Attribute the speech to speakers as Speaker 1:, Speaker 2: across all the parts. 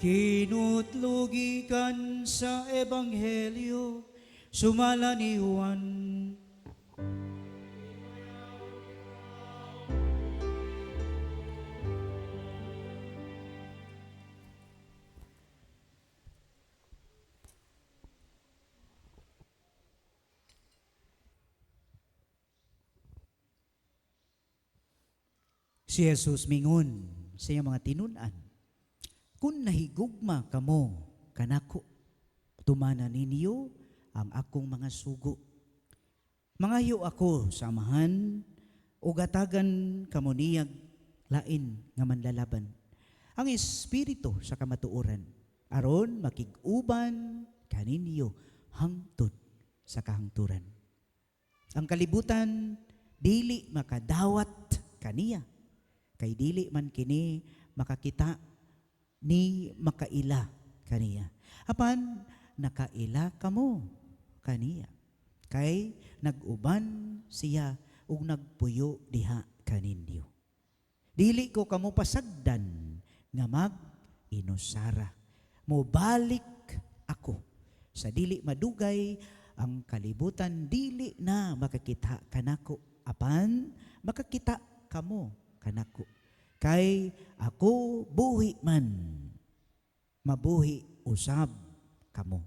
Speaker 1: Kinutlo gikan sa Ebanghelyo sumala ni Juan. Si Jesus mingon sa iyang mga tinun-an, "Kung nahigugma kamo kanako, tumana ninyo ang akong mga sugo. Mangayo ako sa Amahan, ug hatagan kamo niyag lain nga manlalaban, ang Espiritu sa kamatuoran, aron makig-uban kaninyo hangtod sa kahangturan. Ang kalibutan dili makadawat kaniya, kay dili man kini makakita ni makaila kaniya. Apan nakaila kamo kaniya, kay nag-uban siya ug nagpuyo diha kaninyo. Dili ko kamo pasagdan nga mag inusara. Mobalik ako. Sa dili madugay, ang kalibutan dili na makakita kanako, apan makakita kamo kanako. Kay ako buhi man, mabuhi usab kamo.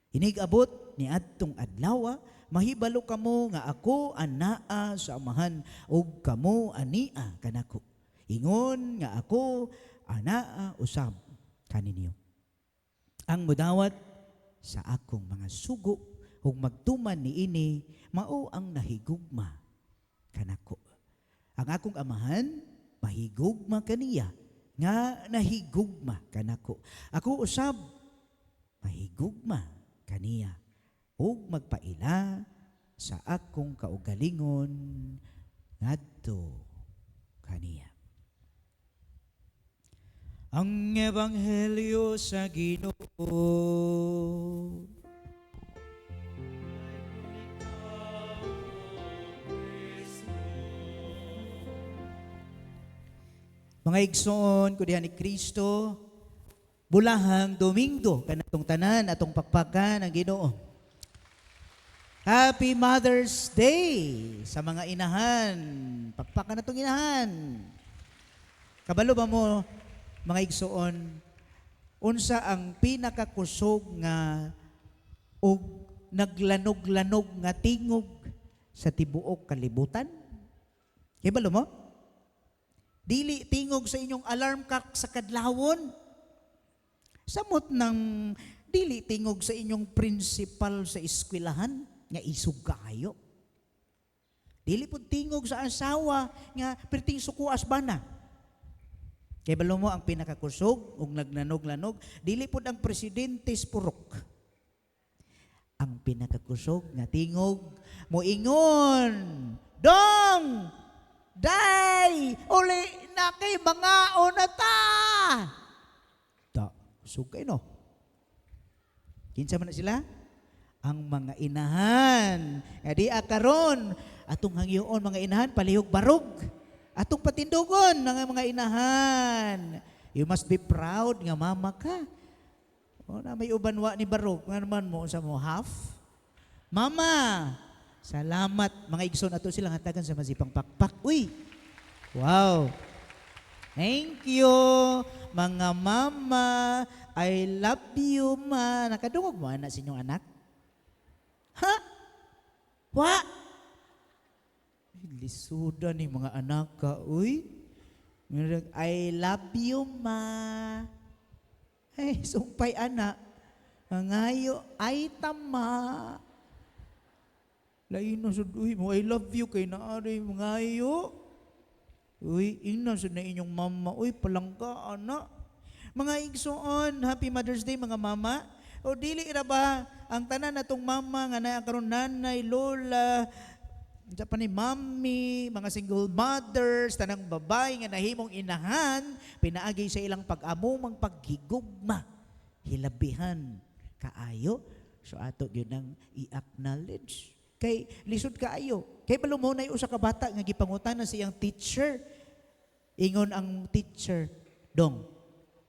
Speaker 1: Inig-abot ni adtong adlaw, mahibalo kamo nga ako anaa sa Amahan ug kamo ania kanako. Ingon nga ako anaa usab kaninyo. Ang mudawat sa akong mga sugo ug magtuman niini, mao ang nahigugma kanako. Ang akong Amahan mahigugma kaniya nga nahigugma kanako. Ako usab mahigugma kaniya ug magpaila sa akong kaugalingon ngadto kaniya." Ang Ebanghelyo sa Ginoo. Mga igsoon ko diha ni Kristo, bulahang Domingo kanatong tanan, atong pakpakan ang Ginoo. Happy Mother's Day sa mga inahan. Pakpakan natong inahan. Kabalo ba mo, mga igsoon, unsa ang pinakakusog nga og naglanog-lanog nga tingog sa tibuok kalibutan? Kabalo mo? Dili tingog sa inyong alarm clock sa kadlawon. Samot ng dili tingog sa inyong principal sa eskwelahan nga isog kaayo. Dili pud tingog sa asawa nga perting sukuas bana. Kay balo mo ang pinakakusog ug nagnanog-lanog, dili pud ang presidente sa purok. Ang pinakakusog nga tingog moingon, "Dong! Day! Uli na kay mga na ta!" Ta, kusog kay no. Kinsa man na sila? Ang mga inahan. Nga di karon atong hangyoon mga inahan palihog barog. Atong patindugon ang mga inahan. You must be proud nga mama ka. O na may uban wa ni barog nga naman mo sa mo half. Mama, salamat, mga igsoon, ato silang hatagan sa masipang pakpak. Uy. Wow. Thank you, mga mama. I love you, ma. Nakadungog mo ana sa inyong anak? Ha? Wa? Lisuda ni mga anak ka, uy. "I love you, ma." Ay, sumpay anak. Ngayo, ay tama. Lain na sad, uy, mo "I love you" kay naari ngayo. Uy, ina sad na inyong mama. Uy, palangka, anak. Mga igsoon, happy Mother's Day, mga mama. O dili ra ba ang tanan natong mama nga naa karon, nanay, lola, unsa pa ni mommy, mga single mothers, tanang babae nga nahimong inahan, pinaagi sa ilang pag-amumang paghigugma, hilabihan kaayo. So ato gyud nang i-acknowledge. Kay lisod kaayo. Kay balo mo na usa ka bata nga gipangutana sa iyang teacher. Ingon ang teacher, "Dong,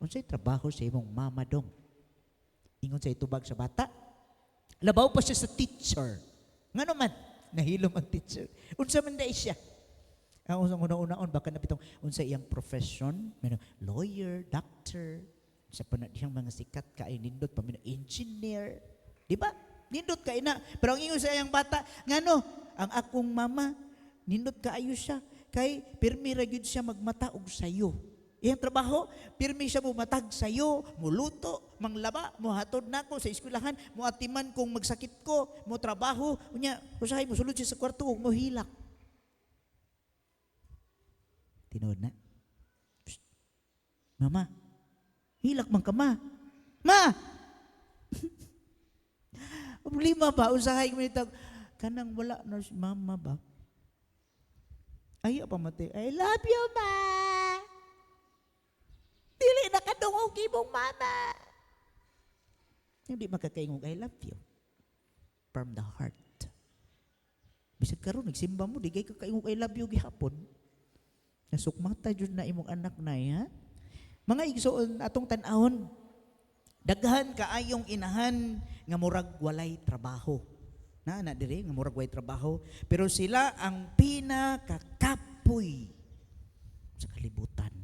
Speaker 1: Unsay trabaho sa imong mama dong? Ingon sa itubag sa bata. Labaw pa siya sa teacher. Ngano man, nahilom ang teacher. Unsa man dai siya? Ang usang una-unaon baka na bitong unsa iyang profession, mano, lawyer, doctor, sa pa na diyang mga sikat kay nindot pa mino, engineer, di ba? Nindot kay na. Pero ang ingon sa iyang bata, ngano, ang akong mama nindot kaayo siya kay pirmi ra gyud siya magmata og sayo. Iyang trabaho, pirmi siya mumatag sayo, muluto, manglaba, muhatod nako sa eskwelahan, muatiman kung magsakit ko, mo trabaho, unya, usahay mosulod siya sa kwarto ug mohilak. Tinuod na. Psst. Mama, hilak man ka, ma. Ma! Problema ba? Usahay mo nito. Kanang wala na si mama ba? Ay, pa mati. I love you, ma! Dili na kadungog imong mama. Hindi makakaingog, "I love you." From the heart. Bisag karon nagsimba mo, di kay ka kaingog "I love you" gihapon. Nasukmata jud na imong anak na, ha? Mga igsoon, atong tan-awon. Daghan kaayong inahan nga murag walay trabaho. Na na dire nga murag walay trabaho, pero sila ang pinakakapoy sa kalibutan.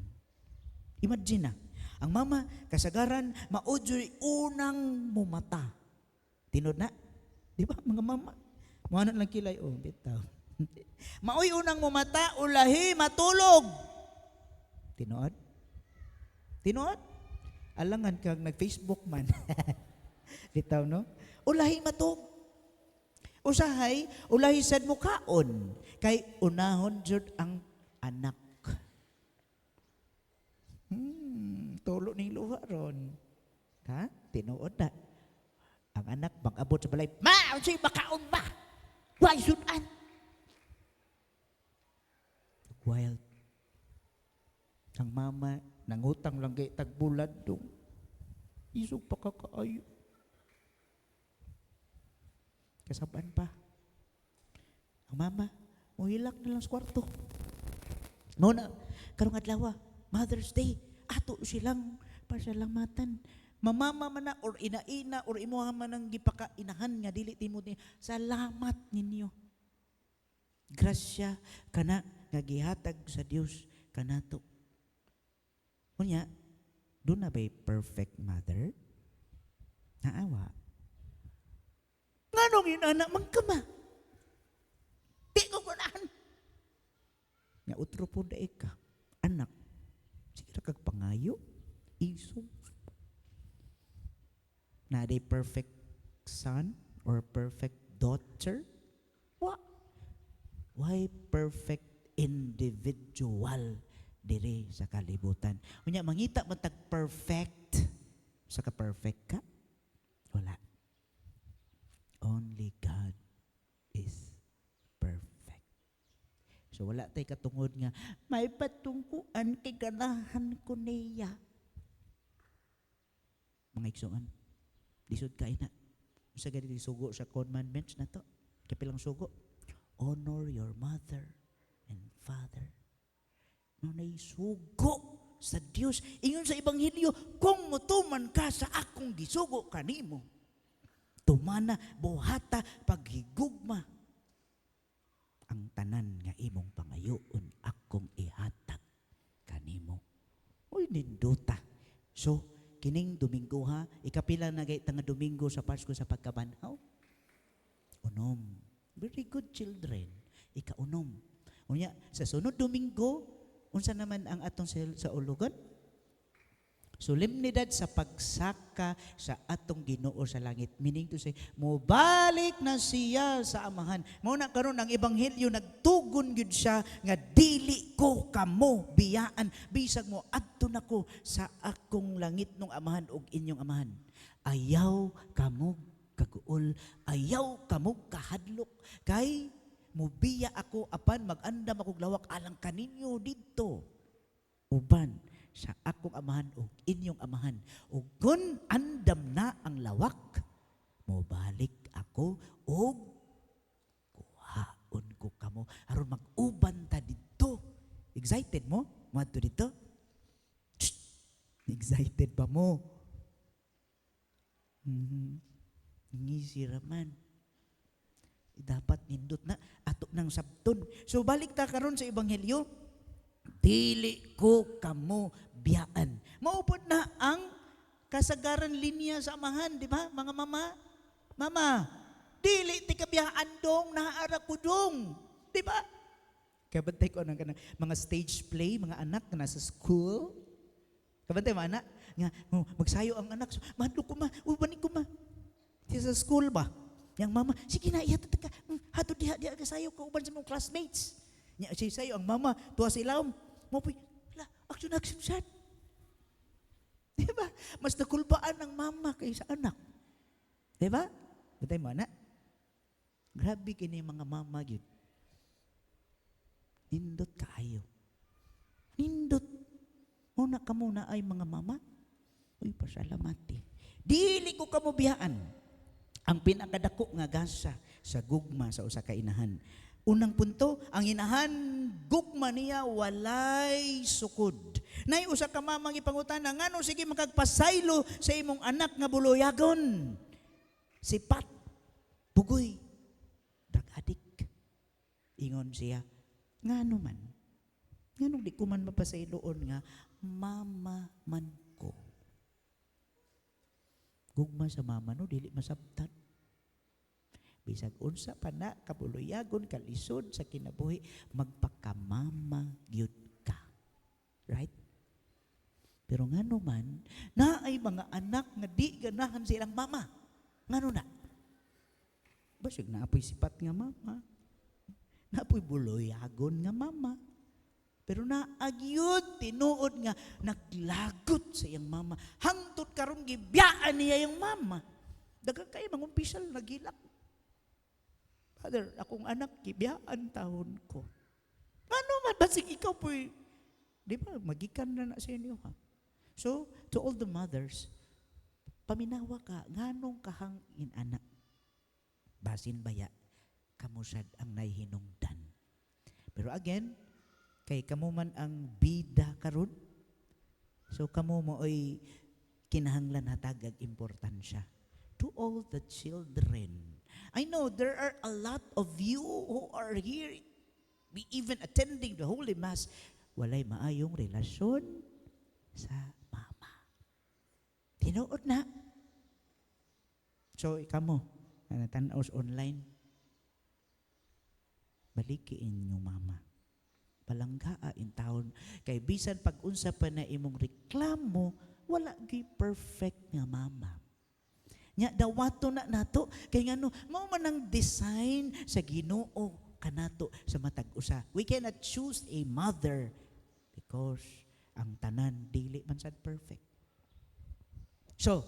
Speaker 1: Imagine na, ang mama kasagaran mao juy unang mumata. Tinuod na? Di ba mga mama? Mo lang kilay, oh, bitaw. Maoy unang mumata, ulahi matulog. Tinuod? Tinuod? Alangan kag nag-Facebook man. Bitaw, no? Ulahi matug. Usahay, ulahi sad mo kaon. Kay unahon jud ang anak. Tulo ning luha ron. Ha? Tinuod na. Ang anak mag-abot sa balay, "Ma, unsay makaon ba? Way sudan." Wild. Ang mama, nangutang lang kay tagbulad dong. Isog pa ka kaayo. Kasaban pa. Ang mama, muhilak na lang sa kwarto. Mao na, karong adlaw, Mother's Day, ato silang pasalamatan. Mamama man na or ina-ina or imuha man ang gipakainahan nga dili timo ni salamat ninyo. Grasya kana nga gihatag sa Dios kanato. Unya, duna ba'y perfect mother? Naawa. Nganong inana man ka ma? Di ko ganahan. Nga utro po dae ka, anak. Sige ra kag pangayo, isog. Naa day perfect son or perfect daughter? Wa. Why perfect individual dire sa kalibutan? Unya mangita man tag perfect sa ka perfect ka? Wala. Only God is perfect. So wala tay katungod nga may patungkuan kay ganahan ko niya. Mga igsoon, lisod kay na. Unsa gani sugo sa commandments na to? Kapilang sugo? Honor your mother and father. No nay sugo sa Dios. Ingon sa Ebanghelyo, kung mutuman ka sa akong gisugo kanimo, tumana, buhata, paghigugma, ang tanan nga imong pangayoon akong ihatag kanimo. Uy, nindota. So, kining Domingo ha, ikapila na gay nga Domingo sa Pasko sa pagkabanhaw? 6. Very good children. 6. Unya, sa sunod Domingo, unsa naman ang atong saulugon? Solemnidad sa pagsaka sa atong Ginoo sa langit. Meaning to say, mobalik na siya sa Amahan. Mao na karon ang ebanghelyo nagtugon gyud siya nga dili ko kamo biyaan bisag mo adto nako sa akong langit nung Amahan ug inyong Amahan. Ayaw kamo kaguol, ayaw kamo kahadlok kay mubiya ako apan mag-andam akong lawak alang kaninyo didto uban sa akong Amahan ug inyong Amahan. Ug kun andam na ang lawak, mobalik ako ug kuhaon ko kamo aron mag-uban ta didto. Excited mo? Moadto didto? Shh! Excited ba mo? Ngisi raman. Dapat nindot na ato nang sabton. So balik ta karon sa ebanghelyo. Dili ko kamo biyaan. Mao pod na ang kasagaran linya sa amahan, di ba? Mga mama, mama, dili ti kabiyaan dong, naa ra ko dong. Di ba? Kabantay ko ng kanang mga stage play, mga anak na nasa school. Kabantay mo, anak? Nga, oh, magsayo ang anak. So, mahadlok ko ma, uy, ko ma. Siya sa school ba? Yang mama, sige na, ihatod ka. Hatod diha, diha ka sayo ka uban sa mong classmates. Nya, siya sayo, ang mama, tuwa sa ilawom. Mo po'y, la, action, action, sad. Di ba? Mas nakulbaan ang mama kaysa anak. Di ba? Bantay mo, anak? Grabe kini mga mama gyud. Nindot kaayo. Nindot. Muna kamo na ay mga mama. Uy, pasalamati. Dili ko kamo biyaan. Ang pinakadako nga gasa sa gugma sa usa ka inahan. Unang punto, ang inahan gugma niya walay sukod. Nay usa ka mama gipangutana, ngano sige makagpasaylo sa imong anak nga buluyagon? Sipat, bugoy, drug addict. Ingon siya, ngano man? Nganong di ko man mapasayloon nga mama man ko? Gugma sa mama no, dili masabtan. Bisag unsa pa na kabuluyagon, kalisod sa kinabuhi, magpakamama gyud ka. Right? Pero ngano man, naay mga anak nga di ganahan silang mama. Ngano na? Basig naapoy sipat nga mama. Naapoy buloyagon nga mama. Pero naagyud tinuod nga naglagot sa iyang mama. Hangtod karon gibiyaan niya yung mama. Daghang kay mga umpisal nagilak. Father, akong anak gibiyaan taon ko. Ano man basig ikaw po'y, di ba, magikan na na sa inyo ha. So, to all the mothers, paminawa ka, nganong kahang inana. Basin baya, kamusad ang nahihinungdan. Pero again, kay kamo man ang bida karon, so kamo mo ay kinahanglan hatagag importansya. To all the children, I know there are a lot of you who are here, be even attending the Holy Mass, walay maayong relasyon sa mama. Tinuod na. So, kamo, nga natanaw sa online, baliki inyong mama. Palanggaa in taon. Kay bisan pag unsa pa na imong reklamo, wala gyud perfect nga mama. Nya dawato na nato kay ngano mao man ang design sa Ginoo kanato sa matag usa. We cannot choose a mother because ang tanan dili man sad perfect. So,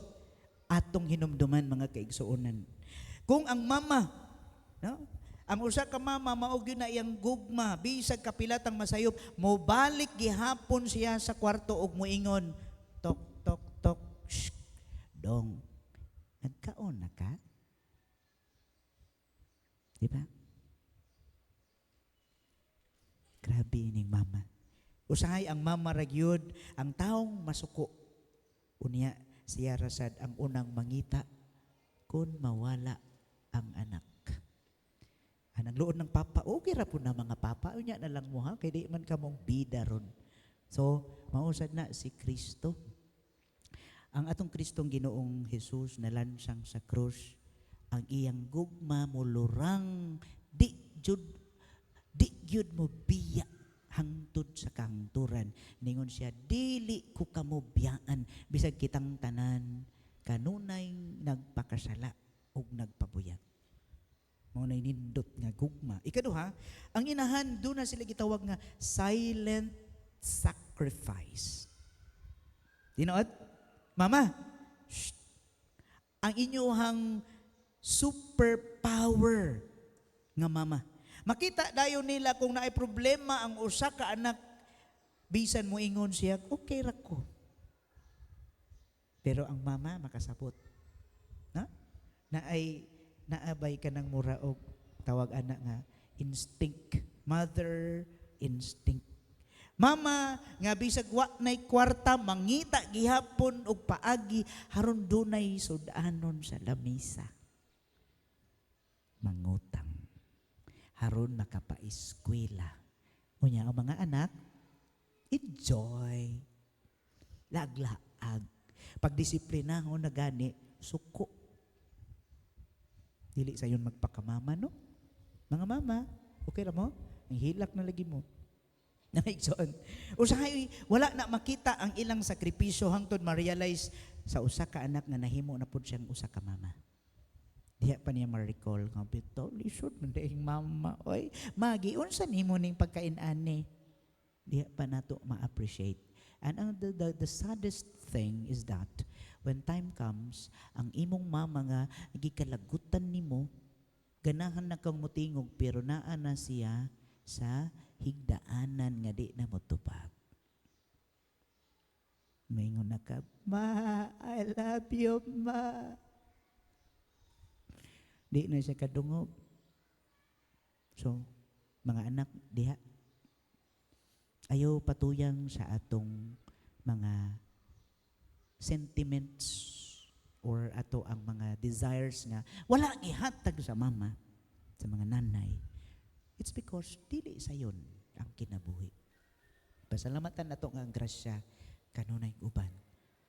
Speaker 1: atong hinumduman, mga kaigsuonan. Kung ang mama, no? Ang usa ka mama mao gyud na iyang gugma, bisag kapilatang masayop, mobalik gihapon siya sa kwarto ug moingon, "Tok tok tok, shh, dong. Nagkaon na ka?" Di ba? Grabe ining mama. Usahay ang mama ra gyud ang taong masuko. Unya siya rasad ang unang mangita kung mawala ang anak. Anang luod ng papa, okay ra po na mga papa, unya na lang mo ha, kay di man kamong bida ron. So, mausad na si Kristo. Ang atong Kristong Ginoong Jesus nalansang sa krus, ang iyang gugma molurang di jud mo biya hangtod sa kahangturan. Ningon siya, "Dili ko kamo biyaan," bisag kitang tanan kanunay nagpakasala ug nagpabuyag. Mao nay nindot nga gugma. Ikaduha, ang inahan doon na sila gitawag nga silent sacrifice. Tinuod? Mama, shh. Ang inyuhang superpower nga mama. Makita dayon nila kung naay problema ang usa ka anak, bisan mo ingon siya, "Okay ra ko." Pero ang mama makasabot. Na? Naay naabay ka ng mura og tawag ana nga instinct, mother instinct. Mama nga bisag wa nay kwarta, mangita gihapon og paagi haron dunay sudanon sa lamisa. Mangutang haron makapaeskwela. Unya ang mga anak, enjoy. Laglaag. Pagdisiplinahon na gani, suko. Dili sayon magpakamama, no? Mga mama, okay ra mo? Ang hilak na lagi mo. Naigsoon. Usahay, wala na makita ang ilang sakripisyo hangtod ma-realize sa usa ka anak nga nahimo na pud siyang usa ka mama. Diha pa niya ma-recall nga bitaw lisod man diay mama, oy. Magi, unsa nimo ning pagkain ani? Diha pa nato ma-appreciate. And ang the saddest thing is that when time comes, ang imong mama nga gikalagutan nimo, ganahan na kang mutingog, pero naa na siya sa higdaanan nga di na motubag. Maingon na ka, "Ma, I love you, Ma." Di na siya kadungog. So, mga anak, diha. Ayaw patuyang sa atong mga sentiments or ato ang mga desires nga wala gihatag sa mama, sa mga nanay. It's because dili sayon ang kinabuhi. Pasalamatan nato nga ang grasya kanunay uban.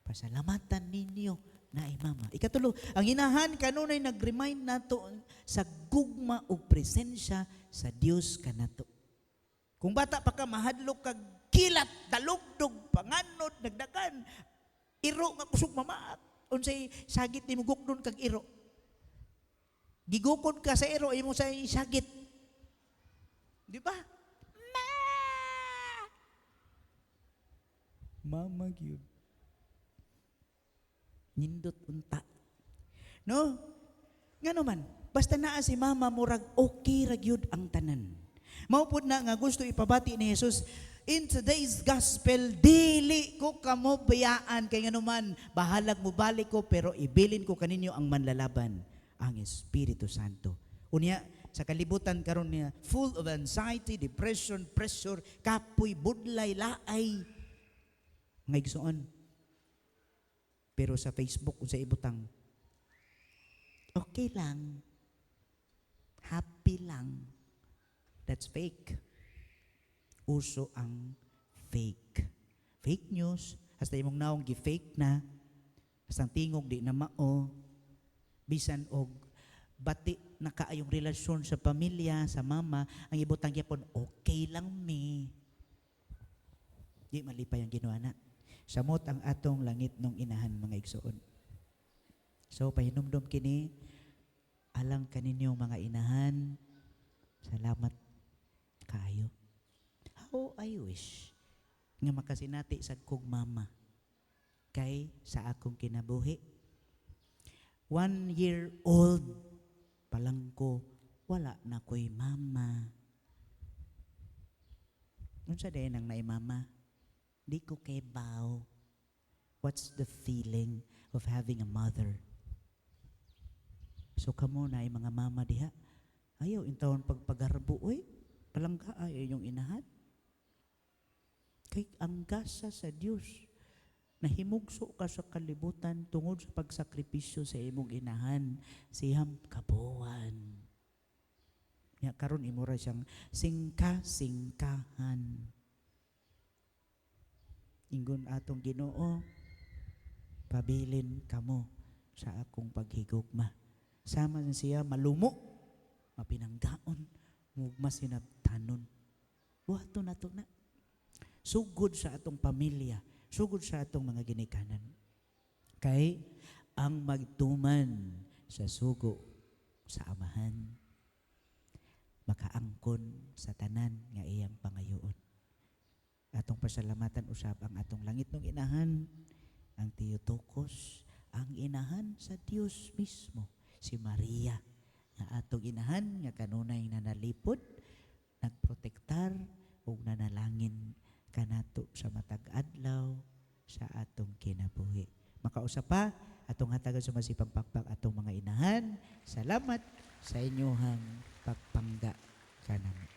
Speaker 1: Pasalamatan ninyo na ay mama. Ikatulo, ang inahan kanunay nag-remind nato sa gugma ug presensya sa Dios kanato. Kung bata pa ka, mahadlok kag kilat, dalugdog, panganod, nagdagan, iro nga kusog mamaak. Unsay sagit nimo, gukdon kag iro. Gigukod ka sa iro, imo sa sagit. Di ba? Ma! Mama gyud. Nindot unta. No? Ngano man, basta naa si mama, murag okay ra gyud ang tanan. Mao pud na nga gusto ipabati ni Jesus in today's gospel, "Dili ko kamo bayaan kay ngano man bahalag mobalik ko, pero ibilin ko kaninyo ang manlalaban, ang Espiritu Santo." Unya sa kalibutan karon niya full of anxiety, depression, pressure, kapoy, budlay, laay. Mga igsoon. Pero sa Facebook, unsa ibutang? "Okay lang. Happy lang." That's fake. Uso ang fake. Fake news, hasta imong naong gi-fake na, hasta ang tingog di na mao, bisan og bati na kaayong relasyon sa pamilya, sa mama, ang ibutang gyapon, "Okay lang mi." Di malipay ang Ginoo na. Samot ang atong langit nung inahan, mga igsoon. So pahinumdum kini alang kaninyong mga inahan. Salamat kaayo. How I wish nga makasinati sa kog mama kay sa akong kinabuhi. 1 year old pa lang ko, wala na ko'y mama. Unsa diay nang naay mama? Di ko kaybaw. What's the feeling of having a mother? So kamo na ay mga mama diha, ayaw intawon pagpagarbo, oy. Palangga ay inyong inahan. Kay ang gasa sa Dios, nahimugso ka sa kalibutan tungod sa pagsakripisyo sa imong inahan siyam kabuwan. Nya karon imo ra siyang singka-singkahan. Ingon atong Ginoo, "Pabilin kamo sa akong paghigugma." Sama na siya malumo, mapinanggaon, ug masinabtanon. Buhaton nato na. Sugod sa atong pamilya, sugod sa atong mga ginikanan. Kay ang magtuman sa sugo sa Amahan, makaangkon sa tanan nga iyang pangayoon. Atong pasalamatan usab ang atong langit ng inahan, ang Theotokos, ang inahan sa Dios mismo, si Maria, nga atong inahan nga kanunay nanalipod, nagprotektar ug nanalangin kanato sa matag adlaw sa atong kinabuhi. Makausa pa, atong hatagan sa masipang pakpak atong mga inahan. Salamat sa inyong pagpangga kanamo.